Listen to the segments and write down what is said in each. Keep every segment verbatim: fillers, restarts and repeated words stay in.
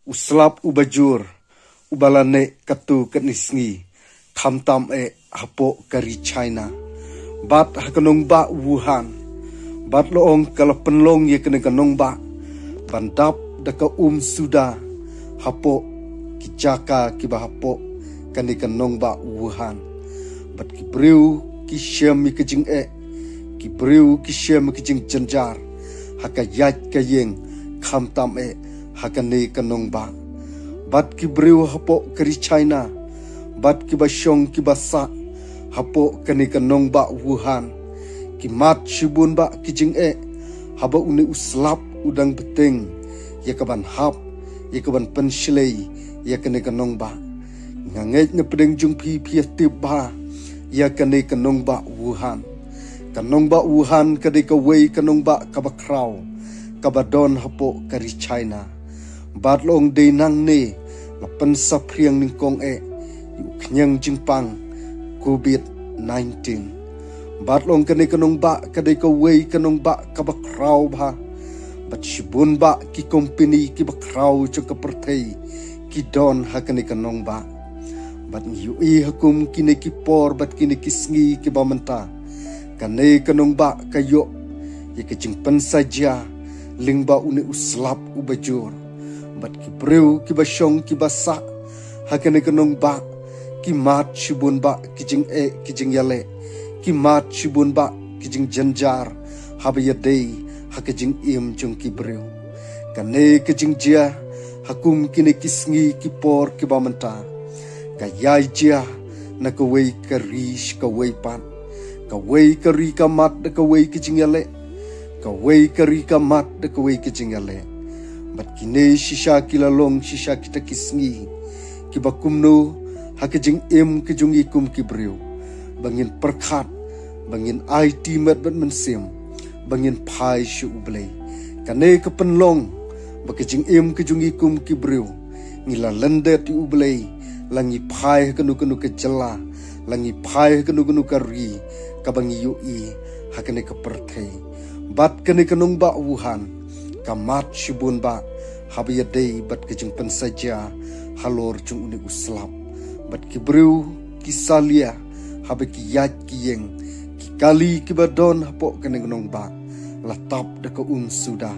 U slap uba jur, uba la neh katto katne sngi, khamtam eh hapoh ka ri China, bad ha ka nongbah Wuhan, bad la ong ka la pynlong ïa kane ka nongbah ban dap da ka um suda hapoh ki jaka kiba hapoh kane ka nongbah Wuhan. Bad ki briew ki shem ïa ka jingeh, ki briew ki shem ïa ka jingjynjar ha ka ïaid ka ïeng, khamtam eh ha kane ka nongbah. Bad ki briew hapoh ka ri China, bad kiba shong kiba sah hapoh kane ka nongbah Wuhan, ki mad shibun bah ki jingeh haba une u slap u dang bteng ïa ka ban hap, ïa ka ban pynshlei ïa kane ka nongbah. Nga ngeit na pdeng jong phi phi ïa tip bha ïa kane ka nongbah Wuhan. Ka nongbah Wuhan ka dei kawei ka nongbah kaba khraw kaba don hapoh ka ri China. Bad la ong dei nangne la pynsaphriang nyngkong eh ïa u khñiang jingpang covid nineteen. Bad la ong kane ka nongbah ka dei kawei ka nongbah kaba khraw bha. Bad shibun bah ki kompeni kiba khraw jong ka pyrthei ki don ha kane ka nongbah. Bad ngi ïohi ha kum kine ki por bad kine ki sngi kiba mynta, kane ka nongbah ka ïoh ïa ka jingpynsaja lyngba une u slap uba jur. Bad ki briew kiba shong kiba sah ha kane ka nongbah ki mad shibun bah ki jingeh ki jingïaleh, ki mad shibun bah ki jingjynjar haba ïadei ha ka jingim jong ki briew. Kane ka jingjia ha kum kine ki sngi ki por kiba mynta ka ïai jia na kawei ka ri sha kawei pat. Kawei ka ri ka mad da kawei ka jingïaleh, kawei ka ri ka mad da kawei ka jingïaleh. Bad kine shisha ki la long shisha kita ki sngi kiba kumno ha ka jingim ka jong ngi kum ki briew, ba ngin pyrkhat, ba ngin aiti met bad mynsiem, ba ngin phai sha U Blei. Kane ka pynlong ba ka jingim ka jong ngi kum ki briew ngi la lyndet ïa U Blei, la ngi phai ha kano kano ka jylla, la ngi phai ha kano kano ka ri kaba ngi ïohi ha kane ka pyrthei. Bad kane ka nongbah Wuhan ka mad shibun bah haba ïadei bad ka jingpynsaja halor jong une u slap. Bad ki briew ki salia haba ki ïaid ki ïeng, ki kali kiba don hapoh kane ka nongbah la tap da ka um suda.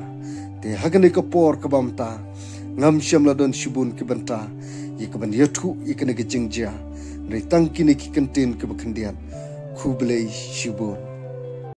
Te ha kane ka por kaba mynta ngam shym la don shibun ki bynta ïa ka ban ïathuh ïa kane ka jingjia. Hynrei tang kine ki kyntien kiba khyndiat. Khublei shibun.